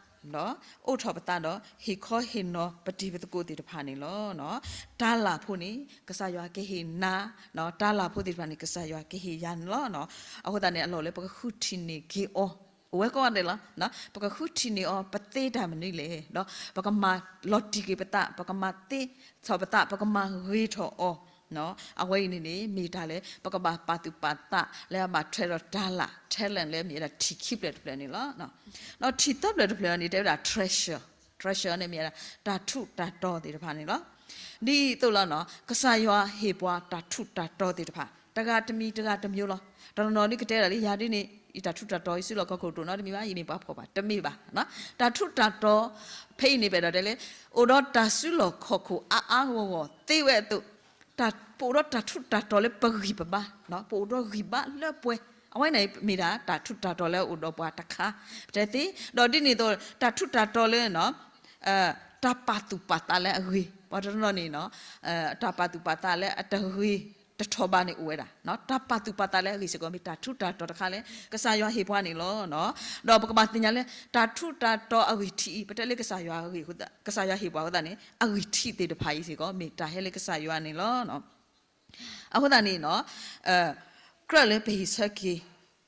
အိးထီၣ်ပသးဒီး ဟ့ၣ်ခီဟ့ၣ်နီၤပတံၤပသကိးသ့ၣ်တဖၣ်န့ၣ်လီၤ. တၢ်လၢ်ဖိန့ၣ် ကစၢ်ယွၤကဟ့ၣ်နၤ, တၢ်လၢ်ဖိသ့ၣ်တဖၣ်န့ၣ် ကစၢ်ယွၤကဟ့ၣ်ယၤန့ၣ်လီၤ. အဃိသတးန့ၣ် အလီၢ်လၢပကဃုထံၣ်န့ၢ်က့ၤအီၤ အိၣ်ဝဲကိးဂၤဒဲးလီၤ. ပကဃုထံၣ်န့ၢ်အီၤ ပသ့တၢ်မနုၤလဲၣ်, ဒီးပကမၤလီၤတံၢ်က့ၤပသး, ပကမၤသ့ထီၣ်ပသး, ပကမၤဂ့ၤထီၣ်အီၤ အဝဲအံၤန့ၣ်န့ၣ် မ့ၢ်တၢ်လၢ ပကဘၣ်ပာ်သူၣ်ပာ်သးလၢအဘၣ်ထွဲဒီးတၢ်လၢ် talent လၢမ့ၢ်ဝဲဒၣ်ထံၣ်ခံဖျၢၣ်တဖျၢၣ်န့ၣ်လီၤ. ဒီးထံၣ်သၢဖျၢၣ်တဖျၢၣ်န့ၣ် တဲဝဲဒၣ် treasure, treasure န့ၣ်မ့ၢ်ဝဲဒၣ် တၢ်ထူးတၢ်တီၤသ့ၣ်တဖၣ်န့ၣ်လီၤ. ဒ်သိးလီၤ ကစၢ်ယွၤဟ့ၣ်ပှၤတၢ်ထူးတၢ်တီၤသ့ၣ်တဖၣ် တဂၤတမံၤတဂၤတမံၤလီၤ. တနီၤနီၤဒ်ကတဲဒၣ်လၢ ယၤဒ်န့ၣ် ယတၢ်ထူးတၢ်တီၤ ယစုလီၢ်ခီၣ်ခိၣ်ဒိၣ်နီတမံၤဘၣ်, ယမ့ၢ်ပှၤဖှီၣ်ဘၣ်, တမ့ၢ်ဘၣ်. တၢ်ထူးတၢ်တီၤ ဖဲအံၤန့ၣ်ပအဲၣ်ဒိးတဲလၢ အိၣ်ဒီးတၢ်စုလီၢ်ခီၣ်ခိၣ်အါအါဂီၢ်ဂီၢ်သ့ဝဲအသိး ပအိၣ်ဒီးတၢ်ထူးတၢ်တီၤလၢပဂံၢ်ပဘါ, ပအိၣ်ဒီးဂံၢ်ဘါလၢပှဲၤ, အဝဲန့ၣ်မ့ၢ်ဒၣ်တၢ်ထူးတၢ်တီၤလၢအအိၣ်ဒီးပှၤတခါ ပတဲသ့, ဒီးဒ်န့ၣ်အသိး တၢ်ထူးတၢ်တီၤလၢ တၢ်ပာ်သူၣ်ပာ်သးလၢအဂ့ၤ, ပှၤတနီၤန့ၣ် တၢ်ပာ်သူၣ်ပာ်သးလၢအတဂ့ၤ တထီၣ်ဘးန့ၣ်အိၣ်ဝဲဒၣ်. တၢ်ပာ်သူၣ်ပာ်သးလၢအဂ့ၤစ့ၢ်ကီး မ့ၢ်တၢ်ထူးတၢ်တီၤတခါလၢ ကစၢ်ယွၤဟ့ၣ်ပှၤန့ၣ်လီၤ. ဒီးပကဘၣ်သ့ၣ်ညါလၢ တၢ်ထူးတၢ်တီၤအဂံၢ်ထံးအံၤ ပတဲလၢကစၢ်ယွၤအဂ့ၤ, ကစၢ်ယွၤဟ့ၣ်ပှၤအဃိသတးန့ၣ် အဂံၢ်ထံးသ့ၣ်တဖၣ်အံၤစ့ၢ်ကီး မ့ၢ်တၢ်ဟဲလၢကစၢ်ယွၤန့ၣ်လီၤ. အဃိသတးန့ၣ် ကြၢးလၢပဟ့ၣ်ဆၢက့ၤ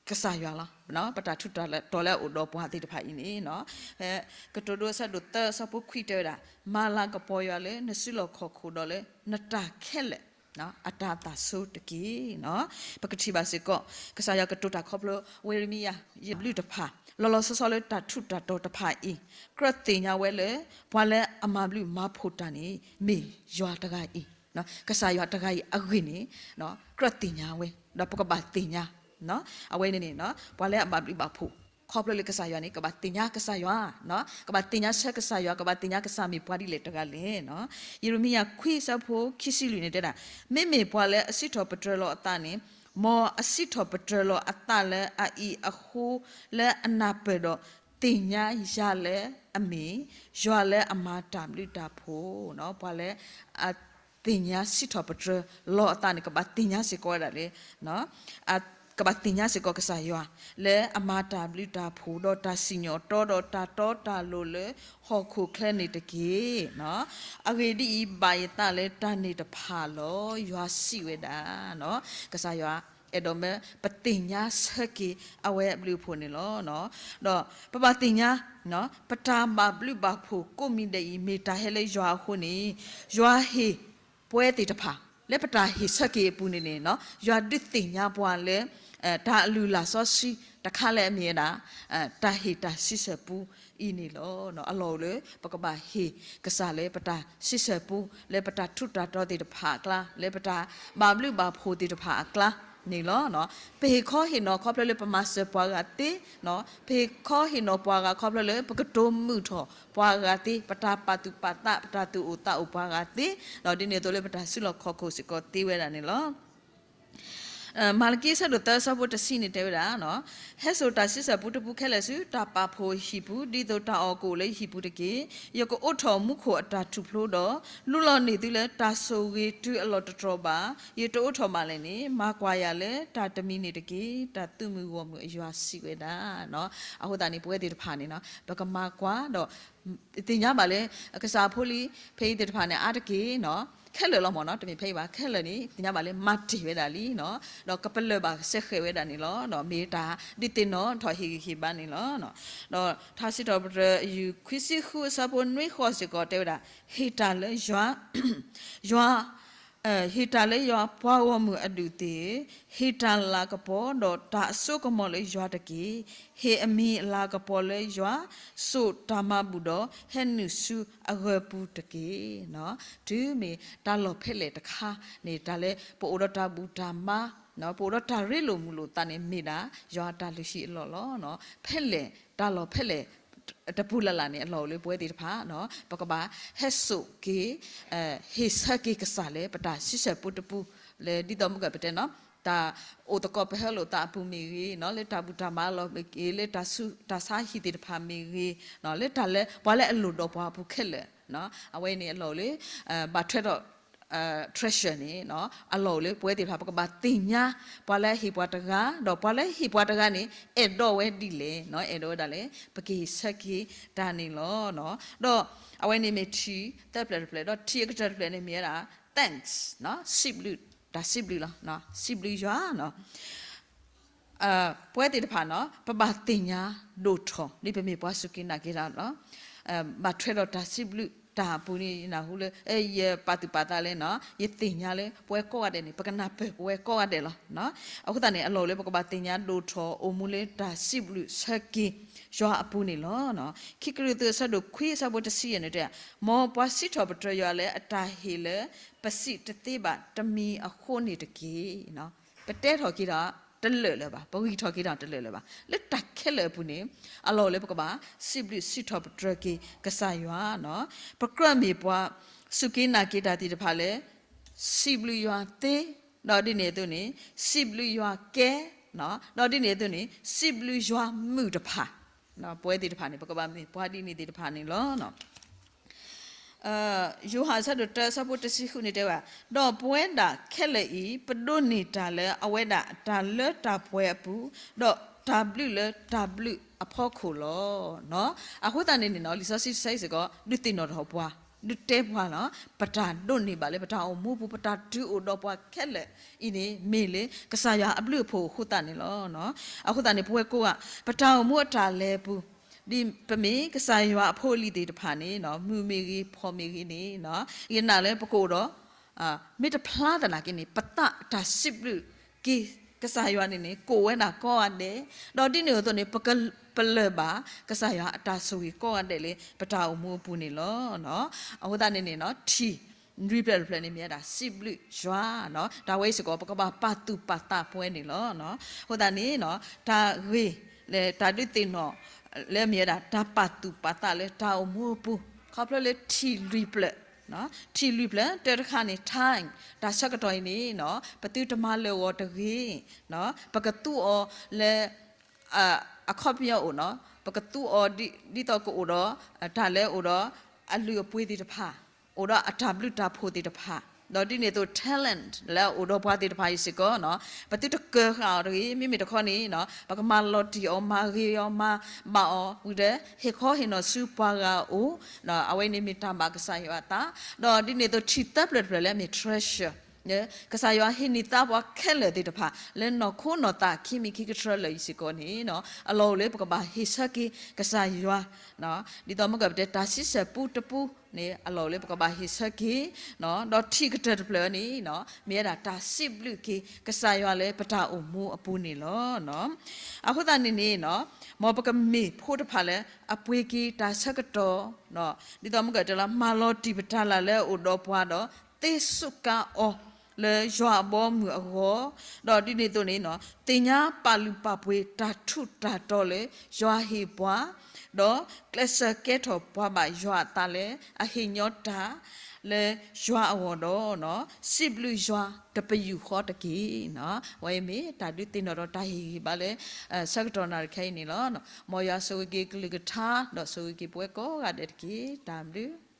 ကစၢ်ယွၤလီၤ. ပတၢ်ထူးတၢ်တီၤလၢအအိၣ်ဒီးပှၤသ့ၣ်တဖၣ်အံၤန့ၣ် ကတိၤဒိအဆၢဒိၣ်သၢအဆၢဖိခွံတဲဝဲဒၣ်, မၤလၤကပီၤယွၤလၢနစုလီၢ်ခီၣ်ခိၣ်ဒီးလၢနတၢ်ခဲလၢာ် အတၢ်သးဆိတက့ၢ်. ပကထံၣ်ဘၣ်စ့ၢ်ကီး ကစၢ်ယွၤကတိၤတၢ်ခီဖျိ ဝ့ရမံယၤ ယဘျုးတဖၣ် လီၤလီၤဆီဆီလၢတၢ်ထူးတၢ်တီၤတဖၣ်အံၤ ကြၢးသ့ၣ်ညါဝဲလၢ ပှၤလၢအမၤဘျုးမၤဖှိၣ်တၢ်န့ၣ် မ့ၢ်ယွၤတဂၤအံၤ, ကစၢ်ယွၤတဂၤအံၤအဂ့ၢ်န့ၣ် ကြၢးသ့ၣ်ညါဝဲ ဒီးပကဘၣ်သ့ၣ်ညါ အဝဲန့ၣ်န့ၣ် ပှၤလၢအမၤဘျုးဘၣ်ဖှိၣ် ခီဖျိလၢကစၢ်ယွၤန့ၣ် ကဘၣ်သ့ၣ်ညါကစၢ်ယွၤ, ကဘၣ်သ့ၣ်ညါဆၢကစၢ်ယွၤ, ကဘၣ်သ့ၣ်ညါကစၢ်မ့ၢ်ပှၤဒ်လဲၣ်တဂၤလဲၣ်. ယံးရမံယၤခွံအဆၢဖိခံဆံလွံၢ်န့ၣ်တဲဒၣ်, မ့မ့ၢ်ပှၤလၢအစံးထီၣ်ပတြၢၤလီၤအသးန့ၣ်, မ်အစံးထီၣ်ပတြၢၤလီၤအသးလၢအအံၤအဃိလၢအနၢ်ပၢၢ်ဒီး သ့ၣ်ညါယၤလၢအမ့ၢ် ယွၤလၢအမၤတၢ်ဘျုးတၢ်ဖှိၣ်, ပှၤလၢအ သ့ၣ်ညါစံးထီၣ်ပတြၢၤလီၤအသးန့ၣ် ကဘၣ်သ့ၣ်ညါစ့ၢ်ကီးဝဲဒၣ်လၢ ကဘၣ်သ့ၣ်ညါစ့ၢ်ကီးကစၢ်ယွၤ လၢအမၤတၢ်ဘျုးတၢ်ဖှိၣ်ဒီးတၢ်စံၣ်ညီၣ်တီဒီးတၢ်တီတၢ်လိၤလၢဟီၣ်ခိၣ်ချၢန့ၣ်တက့ၢ်. အဂ့ၢ်ဒ်အံၤ, ဘၣ်ယသးလၢတၢ်န့ၣ်တဖၣ်လီၤ. ယွၤစံးဝဲဒၣ်, ကစၢ်ယွၤအဲၣ်ဒိးမၢပသ့ၣ်ညါဆၢက့ၤအဝဲအဘျုးအဖှိၣ်န့ၣ်လီၤ. ဒီးပဘၣ်သ့ၣ်ညါ ပတၢ်ဘၣ်ဘျုးဘၣ်ဖှိၣ်ကိးမံၤဒဲးအံၤ မ့ၢ်တၢ်ဟဲလၢယွၤအဃိန့ၣ်, ယွၤဟ့ၣ်ပဝဲသ့ၣ်တဖၣ် လၢပတၢ်ဟ့ၣ်ဆၢက့ၤအပူၤန့ၣ်န့ၣ် ယွၤဒုးသ့ၣ်ညါပှၤလၢ တၢ်အလုၢ်အလၢ်စီဆှံတခါလၢအမ့ၢ်ဝဲဒၣ် တၢ်ဟ့ၣ်တၢ်စံးဆၢပူအံၤန့ၣ်လီၤ. အလီၢ်အိၣ်လၢ ပကဘၣ်ဟ့ၣ်ကစၢ်လၢပတၢ်စံးဆၢပူ လၢပတၢ်ထူးတၢ်တီၤသ့ၣ်တဖၣ်အကျါ, လၢပတၢ်ဘၣ်ဘျုးဘၣ်ဖှိၣ်သ့ၣ်တဖၣ်အကျါန့ၣ်လီၤ. ပဟ့ၣ်ခီဟ့ၣ်နီၤခီဖျိလၢပမၤစၢၤပှၤဂၤသ့, ပဟ့ၣ်ခီဟ့ၣ်နီၤပှၤဂၤခီဖျိလၢပကတိၤမုာ်ထီၣ်ပှၤဂၤသ့, ပတၢ်ပာ်သူၣ်ပာ်သး ပတၢ်သူၣ်အိၣ်သးအိၣ်ပှၤဂၤသ့, ဒီးဒ်န့ၣ်အသိးလၢပတၢ်စုလီၢ်ခီၣ်ခိၣ်စ့ၢ်ကီးသ့ဝဲဒၣ်န့ၣ်လီၤ. မၤလကံအဆၢဒိၣ်သၢအဆၢဖိတဆံန့ၣ်တဲဝဲဒၣ်, ဟဲစိာ်တၢ်ဆံဆၢပူတပူခဲလၢာ်ဆူ တၢ်ပာ်ဖှိၣ်ဟံၣ်ပူၤ ဒ်သိးတၢ်အီၣ်ကအိၣ်လၢဟံၣ်ပူၤတက့ၢ်. ယကအိးထီၣ်မူခိၣ်အတၢ်ထူၣ်ဖျိဒီး လူလီၤန့ၢ်သုလၢတၢ်ဆိၣ်ဂ့ၤတုၤအလီၢ်တတြီၤဘၣ်. ယတအိးထီၣ်မးလဲၣ်န့ၣ် မၤကွၢ်ယၤလၢတၢ်တမံၤန့ၣ်တက့ၢ်. တၢ်သုးမုၢ်ဂီၢ်မုၢ်အယွၤစံးဝဲဒၣ်. အဃိသတးန့ၣ် ပဝဲသ့ၣ်တဖၣ်န့ၣ် ပကမၤကွၢ်ဒီး သ့ၣ်ညါဘၣ်လၢ ကစၢ်ဖိလံၤ ဖဲအံၤသ့ၣ်တဖၣ်န့ၣ် အါတက့ၢ် ခဲလၢာ်လီၤမ့ၢ်နီၤ, တမ့ၢ်ဖဲအံၤဘၣ်, ခဲလၢာ်န့ၣ် သ့ၣ်ညါဘၣ်လၢမၤတ့ၢ်ဝဲဒၣ်လံ, ဒီးကပလၢၢ်ဘၣ်စဲဃဲးဝဲဒၣ်န့ၣ်လီၤ. မ့ၢ်တၢ်ဒုးသ့ၣ်နီၣ်ထီၣ်ဟ့ၣ်ဂံၢ်ဟ့ၣ်ဘါန့ၣ်လီၤ. ဒီးထါစံးထီၣ်ပတြၢၤ ယုၢ်ခွံဆံဃုအဆၢဖိနွံဃီစ့ၢ်ကီးတဲဝဲဒၣ်, ဟ့ၣ်တၢ်လၢယွၤ, ယွၤ ဟ့ၣ်တၢ်လၢယွၤပှၤဂီၢ်မုၢ်အဒူၣ်သ့ၣ်, ဟ့ၣ်တၢ်လၤကပီၤဒီးတၢ်အစိကမီၤလၢယွၤတက့ၢ်. ဟ့ၣ်အမံၤအလၤကပီၤလၢယွၤ, စိာ်တၢ်မၤဘူၣ်ဒီးဟဲနုာ်ဆူအဂၢၤပူၤတက့ၢ်. တုၤမ့ၢ်တၢ်လီၢ်ဖဲလဲၣ်တခါန့ၣ် တၢ်လၢပအိၣ်ဒီးတၢ်ဘူၣ်တၢ်မၤ, ပအိၣ်ဒီးတၢ်ရ့လိာ်မုာ်လိာ်သးန့ၣ် မ့ၢ်ဒၣ်ယွၤအတၢ်လုၢ်ဟံၣ်အလီၢ်လီၤ. ဖဲလဲၣ်, တၢ်လီၢ်ဖဲလဲၣ် တပူၤလၢ်လၢ်န့ၣ် အလီၢ်အိၣ်လၢပဝဲသ့ၣ်တဖၣ် ပကဘၣ်ဟဲစိာ်က့ၤ, ဟ့ၣ်ဆၢက့ၤကစၢ်လၢပတၢ်ဆံဆဲၣ်ပူတပူ, လၢဒ်သိးမုၢ်ကၢ်ပတဲနီၤ, တၢ်အိၣ်သကိးပဟဲလိာ်သးအပူၤမ့ၢ်ဂ့ၤ, လၢတၢ်ဘူၣ်တၢ်မၤအလီၢ်မ့ၢ်ဂ့ၤ, လၢတၢ်ဆူးတၢ်ဆါဟံၣ်သ့ၣ်တဖၣ်မ့ၢ်ဂ့ၤ, လၢတၢ်လၢပှၤလၢအလိၣ်ဒီးပှၤအပူၤခဲလၢာ်, အဝဲန့ၣ်အလီၢ်အိၣ်လၢ ဘၣ်ထွဲဒီး treasure န့ၣ် အလီၢ်အိၣ်လၢပဝဲသ့ၣ်တဖၣ် ပကဘၣ်သ့ၣ်ညါ ပှၤလၢအဟ့ၣ်ပှၤတဂၤ, ဒီးပှၤလၢအဟ့ၣ်ပှၤတဂၤန့ၣ် အဲၣ်ဒိးဝဲဒ်လဲၣ်, အဲၣ်ဒိးဝဲဒၣ်လဲၣ်, ပကဟ့ၣ်ဆၢက့ၤတၢ်န့ၣ်လီၤ. ဒီးအဝဲန့ၣ်မ့ၢ်ထံၣ်သၢဖျၢၣ်တဖျၢၣ်, ဒီးထံၣ်အကတၢၢ်တဖျၢၣ်န့ၣ်မ့ၢ်ဝဲဒၣ် thanks, စံးဘျုး, တၢ်စံးဘျုးလီၤ, စံးဘျုးယွၤ ပဝဲသ့ၣ်တဖၣ်နီၤ ပဘၣ်သ့ၣ်ညါဒိၣ်ထီၣ် ဒ်ပမ့ၢ်ပှၤစူၢ်က့ၤနာ်က့ၤတၢ်လီၤ. ဘၣ်ထွဲဒီးတၢ်စံးဘျုးတၢ်အပူၤန့ၣ် နၢ်ဟူလၢ ယပာ်သူၣ်ပာ်သးလၢ ယသ့ၣ်ညါလၢပဝဲကိးဂၤဒဲးန့ၣ် ပကနၢ်ပၢၢ်ပဝဲကိးဂၤဒဲးလီၤ. အဃိသတးန့ၣ် အလီၢ်အိၣ်လၢပကဘၣ်သ့ၣ်ညါဒိၣ်ထီၣ် အိၣ်မူလၢတၢ်စံးဘျုးဆၢက့ၤယွၤအပူၤန့ၣ်လီၤ. ခံကရံၣ်သူးအဆၢဒိၣ်ခွံအဆၢဖိတဆံယဲၢ်န့ၣ်တဲ, မ်ပှၤစံးထီၣ်ပတြၢၤယွၤလၢအတၢ်ဟ့ၣ်လၢပစံးတသ့ဘၣ်တမံၤအဃိန့ၣ်တက့ၢ်. ပတဲထီၣ်က့ၤတၢ်တလၢာ်လၢၤဘၣ်, ပဂံၢ်ထီၣ်က့ၤတၢ်တလၢာ်လၢၤဘၣ်. လၢတၢ်ခဲလၢာ်အပူၤန့ၣ် အလီၢ်အိၣ်လၢပကဘၣ်စံးဘျုးစံးထီၣ်ပတြၢၤက့ၤကစၢ်ယွၤ, ပကြၢးမ့ၢ်ပှၤစူၢ်က့ၤနာ်က့ၤတၢ်သ့ၣ်တဖၣ်လၢ စံးဘျုးယွၤသ့, ဒီးဒ်န့ၣ်အသိးန့ၣ် စံးဘျုးယွၤကဲ, ဒီးဒ်န့ၣ်အသိးန့ၣ် စံးဘျုးယွၤမုာ်တဖၣ်, ပဝဲသ့ၣ်တဖၣ်န့ၣ် ပကဘၣ်မ့ၢ်ပှၤဒ်န့ၣ်သ့ၣ်တဖၣ်န့ၣ်လီၤ. ယိၤဟၣ်အဆၢဒိၣ်တၢအဆၢဖိတဆံဃုန့ၣ်တဲဝဲ, ဒီးပဝဲဒၣ်ခဲလၢာ်အံၤ ပဒိးန့ၢ်တၢ်လၢအဝဲဒၣ်အတၢ်လၢတၢ်ပှဲၤအပူၤ, ဒီးတၢ်ဘျုးလၢတၢ်ဘျုးအဖီခိၣ်လီၤ. အဃိသတးန့ၣ်န့ၣ် လံာ်စီဆှံတဆၢအံၤစ့ၢ်ကီး ဒုးသ့ၣ်နီၣ်ထီၣ်ပှၤ, ဒုးတဲပှၤလီၤ. ပတၢ်ဒိးန့ၢ်ဘၣ်လၢပတၢ်အိၣ်မူပူၤ ပတၢ်တုၤအိၣ်ဒီးပှၤခဲလၢာ်အံၤန့ၣ် မ့ၢ်လၢကစၢ်ယွၤအဘျုးအဖှိၣ်အဃိသတးန့ၣ်လီၤ. အဃိသတးန့ၣ် ပဝဲကိးဂၤ ပတၢ်အိၣ်မူအတၢ်လဲၤအပူၤ ဒ်ပမ့ၢ်ကစၢ်ယွၤအဖိအလံၤသ့ၣ်တဖၣ်န့ၣ် မုာ်မ့ၢ်ဂ့ၤ ဖှီၣ်မ့ၢ်ဂ့ၤန့ၣ် ယနာ်လၢပကအိၣ်ဒီး မ့ၢ်တဖျါသနာ်က့န့ၣ် ပသးတၢ်စံးဘျုးက့ၤကစၢ်ယွၤန့ၣ်န့ၣ် ကအိၣ်ဝဲဒၣ်ကိးဂၤဒဲး, ဒီးဒ်န့ၣ်အသိးန့ၣ် ပကပလၢၢ်ဘၣ် ကစၢ်ယွၤအတၢ်ဆိၣ်ဂ့ၤကိးဂၤဒဲးလၢပတၢ်အိၣ်မူအပူၤန့ၣ်လီၤ. အဃိသတးန့ၣ်န့ၣ် ထံၣ်လွံၢ်ဖျၢၣ်တဖျၢၣ်န့ၣ် မ့ၢ်ဝဲဒၣ်စံးဘျုးယွၤ, တၢ်ဝဲအံၤစ့ၢ်ကီး ပကဘၣ်ပာ်သူၣ်ပာ်သးပဝဲန့ၣ်လီၤ. အဃိသတးန့ၣ် တၢ်ဂ့ၢ်လၢတၢ်ဒုးသ့ၣ်နီၣ် လၢမ့ၢ်ဝဲဒၣ်တၢ်ပာ်သူၣ်ပာ်သးလၢတၢ်အိၣ်မူအပူၤ ခီဖျိလၢထံၣ်လွံၢ်ဖျၢၣ်, ထံၣ်လွံၢ်ဖျၢၣ် တၢတခါန့ၣ် time တၢ်ဆၢကတီၢ်အံၤန့ၣ် ပသုတမၤလၢာ်ဂီၤတဂ့ၤ, ပကသူအီၤလၢ အခီပညီအိၣ်နီၤ, ပကသူအီၤဒ်သိးကအိၣ်ဒီး တၢ်လၢအိၣ်ဒီးအလုၢ်အပှ့ၤသ့ၣ်တဖၣ်, အိၣ်ဒီးအတၢ်ဘျုးတၢ်ဖှိၣ်သ့ၣ်တဖၣ်, ဒီးဒ်န့ၣ်အသိး talent လၢအအိၣ်ဒီးပှၤသ့ၣ်တဖၣ်အံၤစ့ၢ်ကီးနီၤ, ပသုတကၢၤဃာ်အီၤတဂ့ၤ. မ့မ့ၢ်တခီန့ၣ် ပကမၤလီၤတံၢ်အီၤ မၤဂ့ၤအီၤ မၤဘၣ်အီၤဝံၤဒီး ဟ့ၣ်ခီဟ့ၣ်နီၤဆူပှၤဂၤအအိၣ်, အဝဲန့ၣ်မ့ၢ်တၢ်ဘၣ်ကစၢ်ယွၤအသး, ဒီးဒ်န့ၣ်အသိးထံၣ်သၢဖျၢၣ်တဖျၢၣ်လၢအမ့ၢ် treasure ကစၢ်ယွၤဟ့ၣ်န့ၢ်သါပှၤခဲလၢာ်သ့ၣ်တဖၣ် လၢနီၢ်ခိနီၢ်သးခံမံၤခံကတြၢၤလၢာ်အံၤစ့ၢ်ကီးန့ၣ် အလီၢ်အိၣ်လၢပကဘၣ်ဟ့ၣ်ဆၢက့ၤကစၢ်ယွၤ, ဒ်သိးမုၢ်ကၢ်ပတဲတၢ်ဆံဆဲၣ်ပူတပူန့ၣ် အလီၢ်အိၣ်လၢပကဘၣ်ဟ့ၣ်ဆၢက့ၤ, ဒီးထံၣ်ကတၢၢ်တဖျၢၣ်န့ၣ် မ့ၢ်ဝဲဒၣ်တၢ်စံးဘျုးက့ၤကစၢ်ယွၤလၢပတၢ်အိၣ်မူအပူၤန့ၣ်လီၤ. အဃိသတးန့ၣ်န့ၣ် မ်ပကမ့ၢ်ဖိတဖၣ်လၢအပှ့ၤက့ၤတၢ်ဆၢကတီၢ်, ဒ်သိးမုၢ်ကၢ်တဲလီၤ မၤလီၤတံၢ်ပတၢ်လၢ်လၢအအိၣ်ဒီးပှၤဒီး သ့စူးကါအီၤလၢယွၤအဘီအမုၢ်အဂီၢ်, ဒီးဒ်န့ၣ်အသိးန့ၣ် သ့ၣ်ညါပာ်လုၢ်ပာ်ပှ့ၤတၢ်ထူးတၢ်တီၤလၢယွၤဟ့ၣ်ပှၤ, ဒီးကျဲးစၢးကဲထီၣ်ပှၤဘၣ်ယွၤအသးလၢအဟ့ၣ်ညီတၢ်လၢယွၤအဂီၢ်ဒီး စံးဘျုးယွၤတပယူာ်ဃီတက့ၢ်. အဝဲအံၤမ့ၢ်တၢ်ဒုးသ့ၣ်နီၣ်ဒီးတၢ်ဟ့ၣ်ဂံၢ်ဘါလၢ ဆၢကတီၢ်နၣ်ရံၣ်ခဲအံၤန့ၣ်လီၤ. မ်ယွၤဆိၣ်ဂ့ၤက့ၤကလုၢ်ကထါ ဒီးဆိၣ်ဂ့ၤက့ၤပဝဲကိးဂၤဒဲးတက့ၢ်. တၢ်ဘျုး